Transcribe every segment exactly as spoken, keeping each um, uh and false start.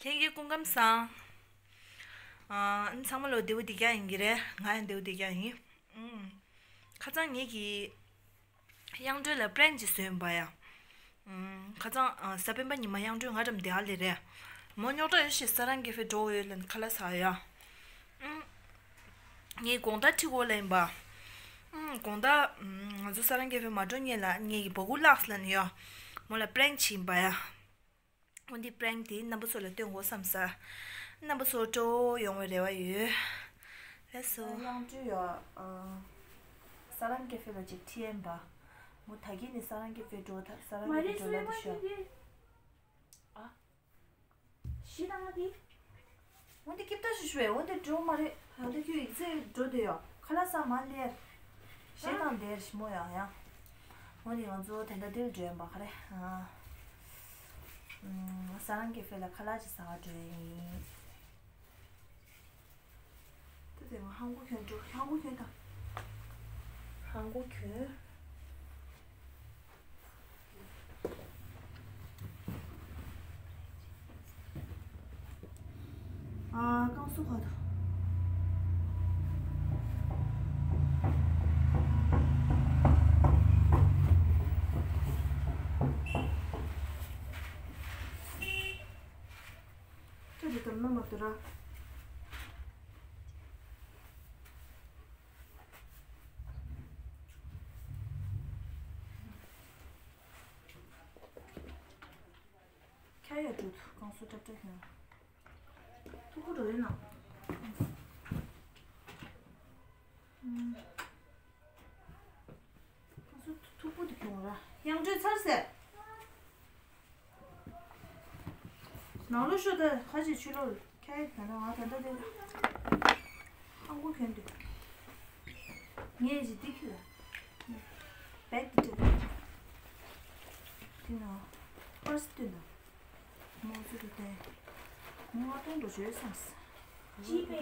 ལྷན་རྒྱས་སྐུ་ཁམས་བཟང་། ཨ། ཚང་མ་ལོ་བདེ་པོ་བདེ་རྐྱང་ཡིན་གྱི་རེད། ང་ཡང་བདེ་པོ་བདེ་རྐྱང་ཡིན། ཨུམ། ཁ་སང་ངེད་ཀྱིས་དབྱངས་སྒྲོལ་ལ་པྲེང་ཅིག་བཟོས་ཡིན་པ་ཡ། ཨུམ། ཁ་སང་ཨ། གཟའ་སྤེན་པ་ཉི་མ་དབྱངས་སྒྲོལ་ང་རམ་དེ་ཨ་ལེ་རེད། མོ་རྙོག་དྲ་ཡོད་ཞེས་ས་རང་ཀེ་ཧྥེ་འགྲོ་འོས་ལ་ཁ་ལག་ཟ་ཡ། ཨུམ། ངས་དགོང་དག་ཁྲིད་གོ་ལ་ཡིན་པ། ཨུམ། དགོང་དག་ཨུམ། ང་ཚོ་ས་རང་ཀེ་ཧྥེ་མ་འགྲོ་སྔོན་ལ་ངེད་ཀྱི་སྦ་ཁུག་བརླགས་ལ་ནི་ཡ། མོ་ལ་པྲེང་ཅིག་ཡིན་པ་ཡ། འོ་འདི་པྲེང་དེ་རྣམ་པ་ཚོ་ལ་སྟོན་དགོས་བསམ་ས། རྣམ་པ་ཚོ་སྤྲོ་བོ་ཡོང་བའི་རེ་བ་ཡོད། ལགས་སོ། དབྱངས་སྒྲོལ་ཡ། ཨ། ས་རང་ཀེ་ཧྥེ་ལ་ཅིག་ཁྲིད་ཡན་པ། མོ་ད་གིན་ནི་ས་རང་ཀེ་ཧྥེ་འགྲོ་ད་ས་རང་ཀེ་ཧྥེ་འགྲོ་ད་དེ་ཤོད། ཨ། ཤི་ད་ང་དེ། འོ་འདི་ཀིབ་ཏ་ཞུ་ཞུ་བས་འོ་འདི་འགྲོ་མ་རེད། ད་ལྟ་ཁྱོད་ཡིག་ཚད་འགྲོ་དེ་ཡོད་ཁ་ལག་ས་མ་ལེར། ཞེ་དང་དེར་ཞི་མོ་ཡང་ཡང་། འོ་འདི་ང་ཚོ་དེ་འདྲ་དེར་འགྲོ་ཡན་པ་ག་རེ། ཨ། ཨུམ། ས་རང་ཀེ་ཧྥེ་ལ་ཁ་ལག་ཅིག་ཟ་བར་འགྲོ་ཡིན། ད་དེ་ང་ཧང་གོ་གྱོན་འགྲོ་ཧང་གོ་གྱོན་དང་། ཧང་གོ་གྱོན། ཨ། ཀང་སུ་ཁ་དོ། ཁྱོད་ཀྱི་དོན་ན་མ་དུ་ར། ཁྱ་ཡ་འགྲོ་ཐུ་ཀང་སུ་ཏྲ་ཏྲ་ཁྱོད། ཐུ་གུ་འགྲོ་ཡོད་ན། ཨུམ། ང་ཚོ་ཐུག་པོ་དེ་གྱོང་ར། དབྱངས་སྒྲོལ་ཚར་ཟེར། ནང་ལོ་ཤོ་ད་ཁ་ཅིག་ཆུ་ལོ་ཁྱ་ཡི་ད་ན་ང་ད་ལྟ་དེ་ཧང་གོ་གྱོན་དུ། ངས་ཅི་འདི་ཁྱི་ལ། བེག་དེ་སྤྲད། དེ་ན་པར་སི་སྟོན་དང་། མོ་ཚོ་དེ་དེ། མོ་ང་གཏོང་འགྲོ་བྱོས་སམ། ཅི་པེ།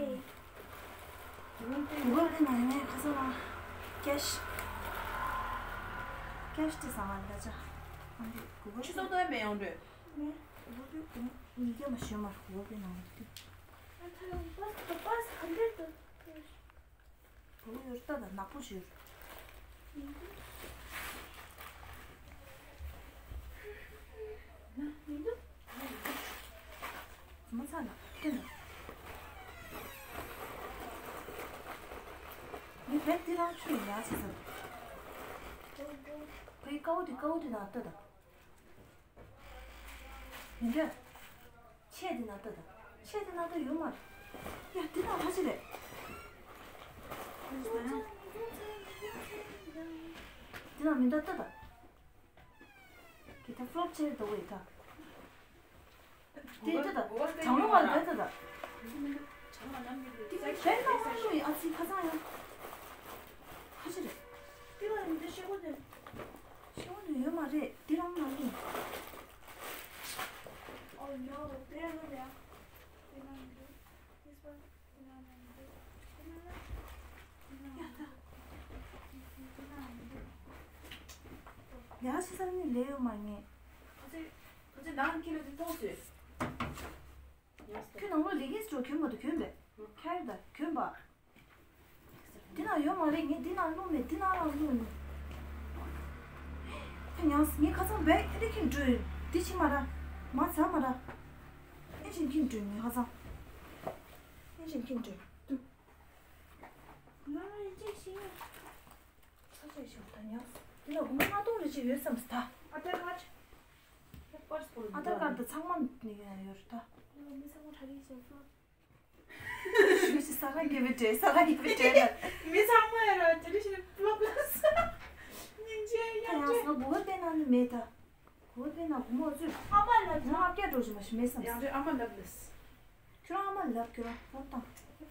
གུ་གུ་དེ་ན་ངས་ཁ་སང་ལ་ཀེཤ། ཀེཤ་དེ་ཟ་མ་ལ་ཅ། ཨ་འདི་གུ་གུ་ཆུ་ཚོད་དོན་མེད་ཡོང་འདོད། ངས་གུ་གུ་དེ་ཉིས་བརྒྱ་མ་ཞོན་མར་གུ་གུ་དེ་ན་ངས་དེ། ཨ་ཐ་ཡོང་པ་སི་པ་སི་ཧན་ཌེ་ཌི་དུ། བུ་ཡོད་ལྟ་དང་ནག་པོ་ཞིག་ཡོད། མ་ཚ་ན་ཁྱོད་ན། ངས་བེད་དེ་རང་ཁྱོད་ཡ་ཆེ་ས། ཁོའི་ཀའུ་དེ་ཀའུ་དེ་ན་ལྟ་དང་། མི་འདོད། ཆས་དེ་ན་ལྟ་དང་། ཆས་དེ་ན་ལྟ་ཡོད་མ་རེད། ཡ་དེ་ན་ལྷ་ཅི་རེད། དེ་ན་མི་འདོད་ལྟ་དང་། དེ་ད་ཕོག་ཆེར་འདུག་བས་ད། དེ་ལྟ་དང་། གྲང་མོ་བ་ལ་ལྟ་དང་། དེ་མི་བྱས་ན་མ་ལུས་ཨ་ཙི་ཁ་སང་ཡང་། ལྷ་ཅི་རེད། དེ་བ་མི་འདོད་ཤེས་གོ་དེ། ཤེས་གོ་དེ་ཡོད་མ་རེད་དེ་རང་མ་ལུས། Oh no, there, there. ཡང་ཕྱི་སར་ནི་ལས་ཡོད་མ་ངེས། ཁོ་ཚོས་ཁོ་ཚོས་ནང་ཁྱི་ལ་དེ་ཐོག་ཟོས། ཁྱོད་ནང་ལོགས་ལས་ཀའི་སྲོག་གྱོན་མ་ཐུབ་གྱོན་པས། ཁྱེར་ད་གྱོན་པ། འདི་ན་ཡོད་མ་རེད། ངས་འདི་ན་བླུགས་མེད། འདི་ན་རང་བླུགས་ཡིན། ཁ་ཉངས། ངས་ཁ་སང་བས་ཨེ་རི་ཁྱིམ་འགྲོ་ཡིན། འདི་ཕྱི་མ་ར། མ་ཚ་མ་ར། ཨེ་ཞིམ་ཁྱིམ་འགྲོ་ངས་ཁ་སང་། ཨེ་ཞིམ་ཁྱིམ་འགྲོ། ང་རང་ཡིན་ཅིག་ཤི། ས་ཆ་ཞིག་ད་ཉངས། འདི་ལ་སྒོར་མོ་ལྔ་སྟོང་རེ་ཅིག་ཡོད་བསམ་སོང་ད། ཨ་ཏ་ཀར། ཨ་ཏ་ཀར་དུ་ཚང་མ་ནི་ཡོད་རེད་ད། ཞུ་ཞིག་ས་ར་གི་བི་ཏྲེ་ས་ར་གི་བི་ཏྲེ་ལ། མི་ཚང་མ་ཡ་ར་ཏི་རི་ཤི་ནི་པློ་པློ་ས། སྙིང་རྗེ་ད་ཡང་ཡང་ས་གོ་བ་དེ་ན་ནི་མེད་ད། གོ་བ་དེ་ན་གོ་མོ་ཚུ། ཨ་མ་ལ་ང་ཨ་བརྒྱ་འགྲོ་ཞིག་མ་ཞིག་མེད་བསམ། ཡང་རེ་ཨ་མ་ལབ་ལས། ཁྱོད་རང་ཨ་མ་ལབ་ཁྱོད་རང་ལབ་དང་།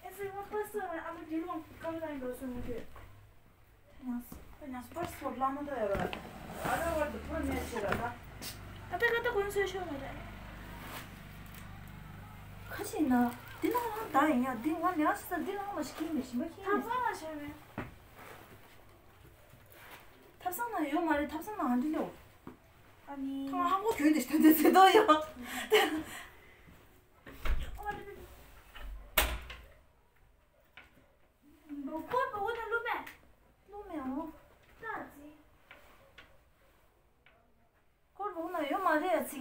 ཨེ་ཟེར་བ་པ་ས་ཨ་མ་དེ་ལོང་ཀ་ལ་ཡིན་འགྲོ་སོང་ངོ་དེ། ཉང་སི། ཉང་སི་པར་སི་པོར་ལ་མ་ད་ཡ་ར། ཨ་ར་བར་དུ་པུར་མེད་ཆེ་ར་ད། ཨ་ཏ་ཀ་ཏ་གོན་སོས་ཤོག་མ་རེད། ཁ་ཤས་ན། འདི་ནང་ལ་ད་ཡིན་ཡ་འདི་ང་ལ་ཡ་ཤི་ས་འདི་ལ་མ་ཤི་ཁྱིམ་མེད་ཤི་མ་ཁྱིམ་མེད། ཐབ་ཚང་ལ་ཤར་མེད། ཐབ་ཚང་ན་ཡོད་མ་རེད། ཐབ་ཚང་ན་ཨ་འདི་ལོ། ཨ་ནི། ཐང་ཧང་གོ་གྱོན་དེ་ཤི་ཐོན་དེ་ཚེ་དོ་ཡོད།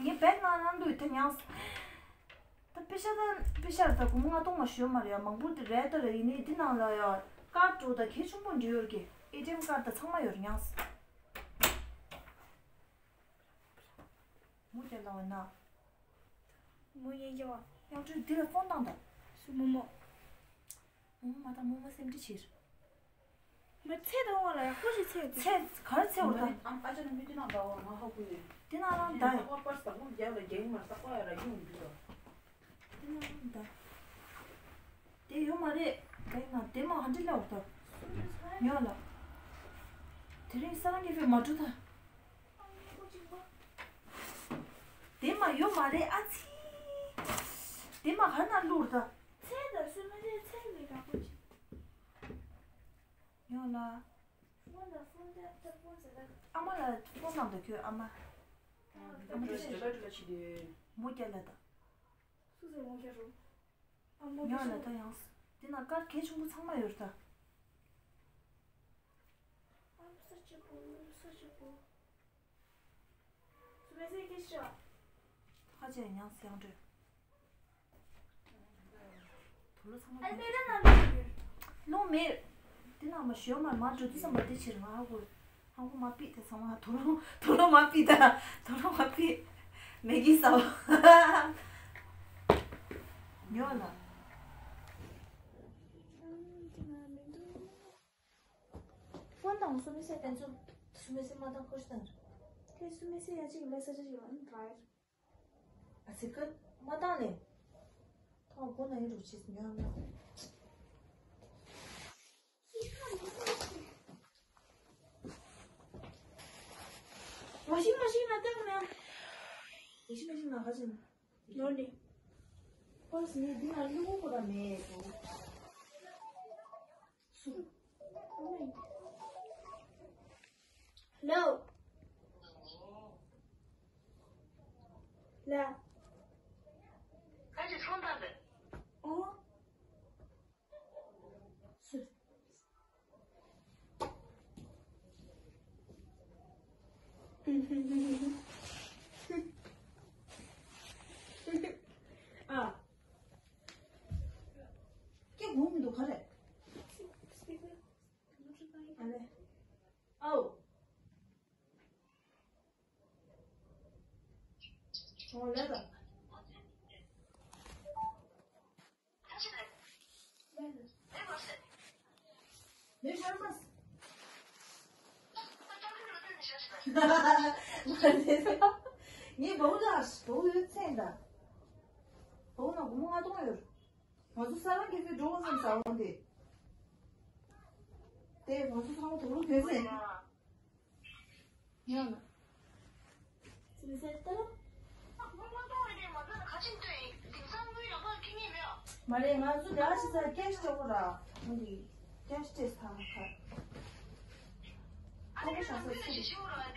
ངས་བེད་ནང་ནང་དུ་དེ་མྱངས། ད་པེ་ཤ་ད་པེ་ཤ་ད་སྒོར་མོ་ལྔ་སྟོང་མ་ཞོ་མ་རེད་ཡ། མང་པོ་དེ་རེད་ད་རེད། ཡིན་ནའི་འདི་ནང་ལ་ཡ་ཀར་འགྲོ་ད་གལ་ཆུང་པོ་འབྲི་ཡོད་གི། ཨེ་ཊི་ཨེམ་ཀར་ད་ཚང་མ་ཡོད་རེད་མྱངས། མོ་རྒྱ་ལ་བ་ན། མོ་ཡན་རྒྱ་བ། ཡང་ཁྲོད་འདི་ལ་ཕོན་བཏང་ད། སུ་མོ་མོ། མོ་མོ་མ་ད་མོ་མོ་སེམས་ཁྲལ་བྱེད། མ་ཚེ་དང་བ་ལ་ཡག་པོ་ཞིག་ཚེ་དེ། ཚེ་ག་རེ་ཚེ་འོ་ད། ཨམ་ཨ་ཅག་ནི་མི་དེ་ནང་ད་བ་ང་ཧ་གོ་ཡོད། དེ་ནང་རང་ད་ཡོད། ལྷག་པར་ཟ་ཁང་རྒྱབ་ལ་རྒྱག་མ་ལྷག་པ་ཡ་ར་ཡོང་འདུག་ད། དེ་ནང་རང་ད། དེ་ཡོད་མ་རེད། དེ་ན་དེ་མ་ཧ་འདྲི་ལ་འོ་ད། ཉོ་ལ། དེ་རིང་ས་ལ་ངེས་པའི་མ་འགྲོ་ད། དེ་མ་ཡོད་མ་རེད་ཨ་ཙི། དེ་མ་ཧ་ན་ལུར་ད། ཚེ་ད་སུ་མ་རེད་ཚེ་མི་དགའ་པོ་ཅིག་ཡོང་ལ། ཕོན་ད་ཕོན་ད་ད་ཕོན་ཟེར་ད། ཨ་མ་ལ་ཕོན་བཏང་ད་ཁྱོད་ཨ་མ། ཨ་མ་དེ་ཞེ་དྲག་ལ་ཆི་དེ། མོ་རྒྱ་ལ་ད། སུ་ཟེར་མོ་རྒྱ་རུ། ཨ་མོ་ཉོ་ལ་ད་ཡང་། དེ་ན་དཀར་གལ་ཆུང་པོ་ཚང་མ་ཡོད་ད། ཨ་མ་ས་ཆི་པོ་ས་ཆི་པོ། སུ་མེ་སེ་ཀི་ཤ། ཧ་ཅང་ཡང་སེང་འགྲོས། དུ་ལོ་ཚང་མ་ཨ་ནེ་ར་ན་ལོ་མེད། དེ་ནང་མ་ཞོ་མ་མ་འགྲོ་དུས་ཙམ་པ་དེ་ཕྱིར་ང་ཧ་གོ། ཧ་གོ་མ་པི་དེ་ཚང་མ་དུ་ལོ་དུ་ལོ་མ་པི་ད་དུ་ལོ་མ་པི། མེ་གི་ས་བ། ཉོ་ལ། ཕོན་དང་སུ་མེ་སེ་དེ་ཚོ་སུ་མེ་སེ་མ་དང་ཁོ་ཤི་དང་། དེ་སུ་མེ་སེ་ཡ་ཅིག་ལ་ས་ཆ་ཞིག་ཨ་ནི་ཌ་རའི་ཝར། ཨ་ཙི་ཀ་མ་བཏང་ནས། ཐོག་སྒོ་ན་ཡིན་རུ་ཆེས་ཉོ་ན། ཝ་ཤིང་མ་ཤིང་ན་བཏང་ན། ཝ་ཤིང་མ་ཤིང་ན་ག་ཅན། ནོར་ནི། ཕོ་སི་ནི་འདི་ན་ལུ་གུ་གུ་ར་མེད་དོ། སུ། ལོ། ལ། ཁ་ཅིག་ཚོང་དང་འདི། ཨོ། སུ། ཨ། སྐད་གོ་མི་འདུག་ག་རེ། ཨ་ལེ། ཨའོ། ཨོ་ལེ་ད། ལེ་ད། ངས་བ་འུ་ལ་བ་འུ་ཡོད་ཚད་ད། བ་འུ་ན་སྒོར་མོ་ལྔ་སྟོང་ཡོད། ང་ཚོ་ས་རང་གི་ཚེ་འགྲོ་བ་ཙམ་ཟ་འོང་དེ། དེ་ང་ཚོ་ཚང་མ་དུག་ལོག་གྱོན་ཟེར། ཡང་ན། ཙི་ཙི་ཏ་ར། མ་རེད་ང་ཚོ་དེ་ཨ་ཤི་ས་ཀེ་ཤི་སྤྲད་གོ་ར། འདི་ཀེ་ཤི་སྤྲད་ས་ཁ། ཁོ་མོ་ཤ་ས་ཚུ་རེད།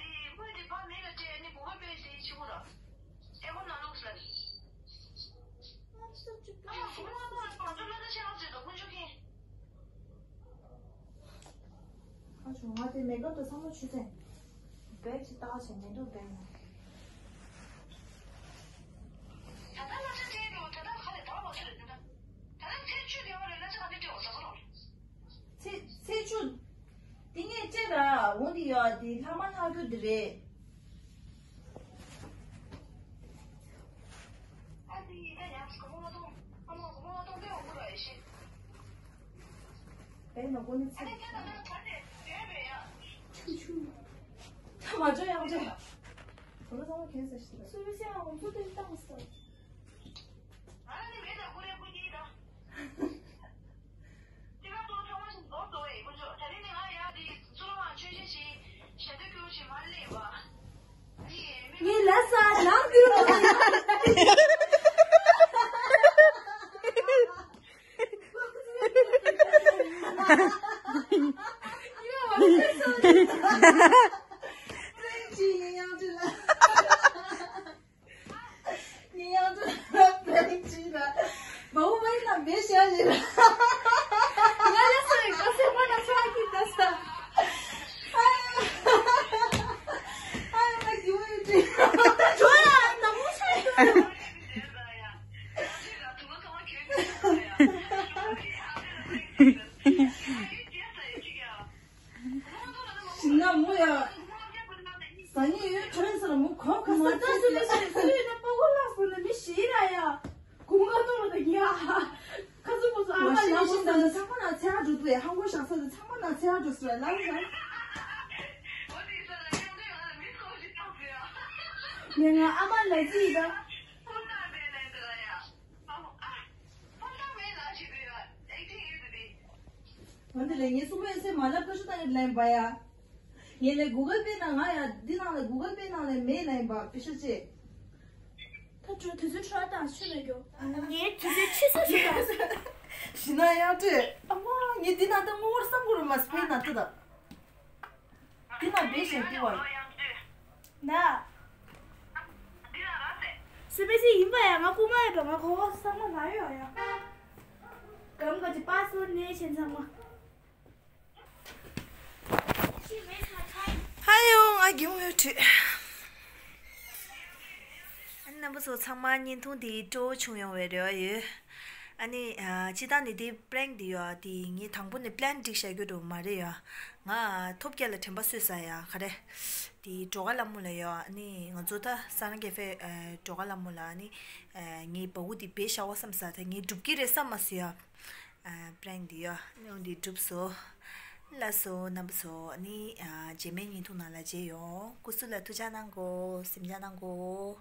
ཨ་ཆུ་ང་དེ་མེ་ཀབ་དང་བསམ་བློ་ཆུ་ཚན། བེག་ཅིག་བཏགས་བྱས་མེ་ཏོག་བེག་ན། ཚེས་ཚེས་བཅུ། དེ་ངས་བཅད་ལ་འོང་དེ་ཡོད་དེ་ལྷག་མ་ལྷག་རྒྱུ་དེ་རེད། ཨ་དེ་ཡིན་ན་ཡང་སྒོར་མོ་ལྔ་སྟོང་། ཨ་མ་སྒོར་མོ་ལྔ་སྟོང་སྟེར་འོང་གི་རེད་ཤི། བེག་ན་སྒོ་ནས་ཚེས། ཨ་ནི་སྐྱེ་ན་ན་ག་རེ་བེག་བེག་ཡ། ཆུ་ཆུ། ད་མ་འཇོ་ཡང་འཇོ། སྒོར་མོ་ཚང་མ་ཁྱེར་ས་ཤི་རེད། སུ་བི་སེ་ང་འོང་ཚུལ་དེ་བཏང་སོང་། ང་ནི་མེད་ད་ཀུ་རེ་ཀུ་ཅི་ད། དེ་ག་ཏོ་ཚང་མ་ཞིག་འདོར་འདོར་ཡེ་ཀུ་ཅོ། ད་རིང་ནི་ང་ཡ་དེ་ཚུར་མ་ཆོས་ཞིག་ཞིག་ཞལ་འདོན་སྐྱོར་ཞིག་མ་སླེབས་པ། ངའི་ལ་ས་ནང་དུ་ཡོད། ངས་ཡང་དུ་ལ་པེང་ཅི་ལ། མ་འོ་མའི་ལ་མེ་ཤ་ལེ་ལ། ང་ལ་སོ་ཡི་ཀ་སེ་མ་ན་ས་ཀི་ད་ས། ཨ་ཨ་ང་ཡུ་ཡུ་ཏི། ད་འགྲོ་ཡ་ན་ ལ་ལ་ལ། ངས་ང་ཨ་མ་ལ་ཅི་ཡིན་ད། འོན་ཏེ་ལས་ངས་གསུང་པའི་སེམས་མ་ལབ་ཀ་ཤུ་ཏང་ཡོད་ལན་པ་ཡ། ངས་ལས་Google Pay་ནང་ང་ཡ་འདི་ནང་ལ་Google Pay་ནང་ལས་མེད་ལན་པ་ཀ་ཤུ་ཅེ། ད་དུས་ཚོད་འཕྲོ་བརླག་ཆུ་མེད་རྒྱུ། ངས་དུས་ཚོད་ཕྱི་སོ་ཞིག་དང་། ཞི་ན་ཡང་ཏེ། ཨ་མ་ངས་འདི་ནང་ད་ངོ་བོར་བསམ་གོ་རུ་མ་སྤེལ་ན་ཏི་ད། འདི་ནང་བེད་ཞིག་འདི་བ། ན། སུ་པེ་སི་ཡིན་པ་ཡ་ང་སྐུ་མ་ཡིན་པ་ང་གོ་བ་བསམ་མ་ལ་ཡོད་ཡ། གམ་ག་ཅི་པ་སོ་ནས་ཤེན་ཚང་མ། ཧ་ཡོ། ང་གི་མོ་ཡོད་དུས། ཨ་ནི་རྣམ་པ་ཚོ་ཚང་མ་བརྙན་ཐུང་འདི་སྤྲོ་བོ་བྱུང་ཡོང་བའི་རེ་བ་ཡོད། ཨ་ནི་ཨ་སྤྱིར་བཏང་ནི་འདི་པྲེང་འདི་ཡོད་འདི་ངས་དང་པོ་ནས་པླན་སྒྲིག་བྱ་རྒྱུ་འགྲོ་མ་རེད་ཡ། ང་ཐོབ་རྒྱལ་ལ་དྲན་པ་གསོས་ས་ཡ་ག་རེ། འདི་སྒྲོལ་དཀར་ལྷ་མོ་ལ་ཡོད། ཨ་ནི་ང་ཚོ་ད་ས་རང་ཀེ་ཧྥེ་ཨ་སྒྲོལ་དཀར་ལྷ་མོ་ལ་ཨ་ནི་ཨ་ངའི་བ་འུ་འདི་བེད་བཞག་བ་བསམ་ས་ད་ངས་སྒྲུབ་ཀྱི་རེད་བསམ་མ་སོང་ཡ། ཨ་པྲེང་འདི་ཡོད། ཨ་ནི་འོ་འདི་གྲུབ་སོ། ལགས་སོ་རྣམ་པ་ཚོ། ཨ་ནི་ཨ་རྗེས་མའི་བརྙན་ཐུང་ནང་ལ་མཇལ་ཡོང་། སྐུ་གཟུགས་ལ་ཐུགས་ཅག་གནང་གོ། སེམས་ཅག་གནང་གོ།